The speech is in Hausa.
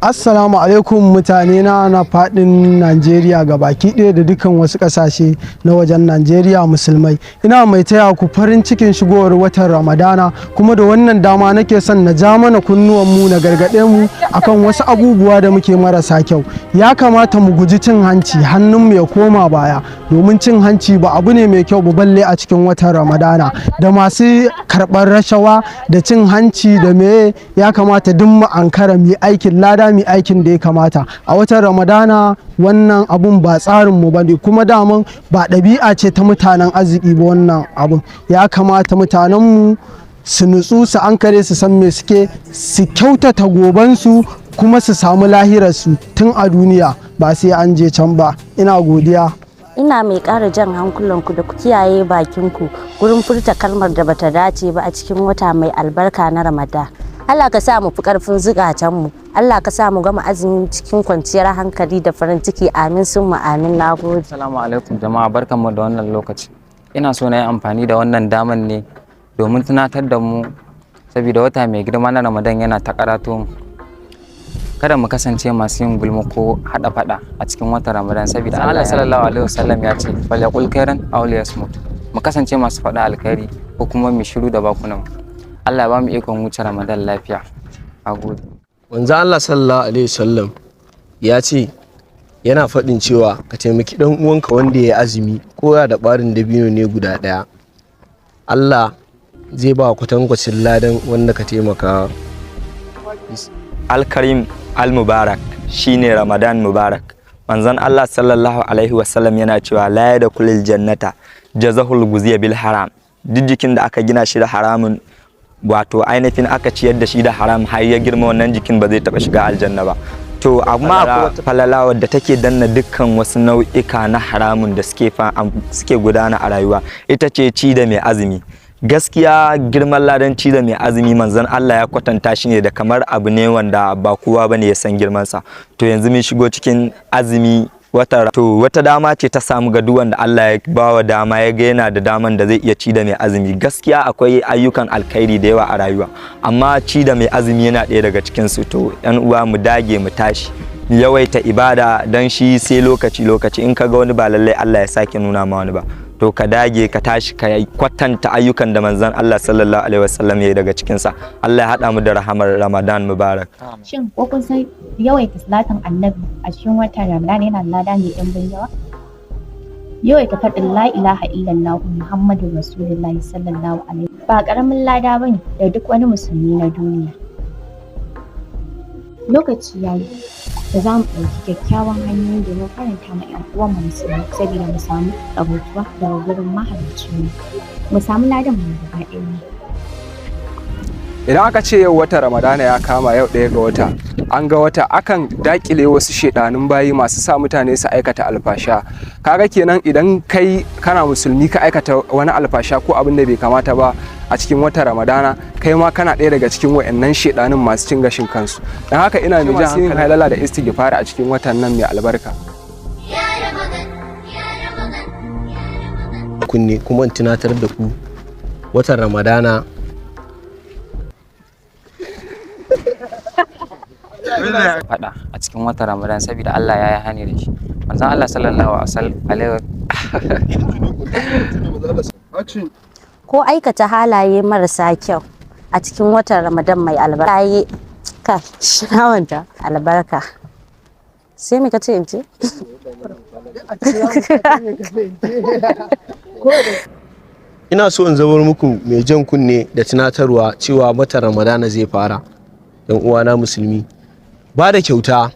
Assalamu alaikum mutane na faɗin Najeriya ga baki ɗaya da dukkan wasu ƙasashe na wajen Najeriya musulmai. Ina mai taya ku farin cikin shigowar watan Ramadana, kuma da wannan dama nake son na ja mana kunnuwan mu, na gargaɗe mu akan wasu abubuwa da muke marasa kyau. Ya kamata mu guji cin hanci, hannun mu ya koma baya, domin cin hanci ba abu ne mai kyau ba, balle a cikin watan Ramadana. Da masu karɓar rashawa da cin hanci da meye, ya kamata duk mu ankara, mu yi aikin lada, mu aikin da ya kamata a watan Ramadana. Wannan abun ba tsarin mu bane, kuma daman ba ɗabi'a ce ta mutanen arziki ba wannan abun. Ya kamata mutanen mu su nutsu, su ankare, su san me suke, su kyautata gobansu kuma su samu lahirarsu tun a duniya, ba sai an je can ba. Ina godiya. Ina mai ƙara jan hankulanku da ku kiyaye bakinku gurin furta kalmar da bata dace ba a cikin wata mai albarka na Ramadan. Allah ka sa mu fi ƙarfin zukatanmu. Allah ka sa mu gama azumi cikin kwanciyar hankali da farin ciki. Amin summa amin. Nagode. Assalamu alaikum jama'a, barkanmu da wannan lokaci. Ina so na yi amfani da wannan daman ne domin tunatar da mu, saboda wata mai girma na Ramadan yana ta karato mu. Kada mu kasance masu yin gulma ko haɗa faɗa a cikin watan Ramadan, saboda Allah sallallahu alaihi wasallam ya ce, "Falyaqul khairan aw liyasmut." Mu kasance masu faɗa alkhairi ko kuma mu shiru da bakunan mu. Allah ya ba mu ikon wuce Ramadan lafiya. Nagode. Manzo Allah sallallahu alaihi wasallam ya ce, yana faɗin cewa ka taimaki ɗan uwanka wanda ya yi azumi, ko ya da ɓarin dabino ne guda ɗaya, Allah zai ba kwatankwacin ladan wanda ka taimaka. Alkarim Al-Mubarak shine Ramadan Mubarak. Manzon Allah sallallahu alaihi wasallam yana cewa, "La yadkhulul jannata jasadun guziya bil haram." Duk jikin da aka gina shi da haramun, wato ainihin aka ciyar da shi da haram har ya girma, wannan jikin ba zai taba shiga aljanna ba. To amma akwai wata falala wadda take danna dukkan wasu nau'ika na haramun da suke gudana a rayuwa, ita ce ci da mai azumi. Gaskiya girman ladan ci da mai azumi, manzon Allah ya kwatanta shi ne da kamar abu ne wanda ba kowa bane ya san girmansa. To yanzu mun shigo cikin azumi, wata to wata dama ce ta samu ga duk wanda Allah ya bawa dama, ya ga yana da daman da zai iya ci da mai azumi. Gaskiya akwai ayyukan alkhairi da yawa a rayuwa, amma ci da mai azumi yana ɗaya daga cikin su. To yan uwa, mu dage, mu tashi, mu yawaita ibada, dan shi sai lokaci lokaci. In ka ga wani, ba lallai Allah ya sake nuna ma wani ba. To ka dage, ka tashi, ka kwatanta ayyukan da manzon Allah sallallahu alaihi wasallam ya yi daga cikinsa. Allah ya haɗa mu da rahamar Ramadan Mubarak. Shin ko kun san yawaita salatin Annabi a cikin watan Ramadan yana da lada mai ɗimbin yawa? Yawaita faɗin "La ilaha illallah Muhammadu Rasulullahi sallallahu alaihi" ba ƙaramin lada bane da duk wani musulmi na duniya. Lokaci ya yi da za mu ɗauki kyakkyawan hanyoyi domin faranta ma 'yan uwanmu musulmi, saboda mu samu rabautuwa daga gurin mahaliccinmu. Mu samu ladan mu gaba ɗayan mu. Idan aka ce yau wata Ramadana ya kama, yau 1 ga wata, an ga wata, akan dakile wasu shedanun bayi masu sa mutane su aikata alfasha. Kaga kenan idan kai kana musulmi ka aikata wani alfasha ko abin da bai kamata ba a cikin wata Ramadana, kai ma kana ɗaya daga cikin wayannan shedanun masu cin gashin kansu. Don haka ina mai jan yin hailala da istighfar a cikin watan nan mai albarka. Kunne kuma in tunatar da ku watan Ramadana. Faɗa a cikin watan Ramadan, saboda Allah ya yi hani da shi. Manzon Allah sallallahu alaihi Ko aikata halaye marasa kyau a cikin watan Ramadan mai albarka. Ka shawanta albarka. Sai me kace in ce? Ina so in zamar muku mai jan kunne da tunatarwa cewa watan Ramadana zai fara. Yan uwana musulmi, ba da kyauta.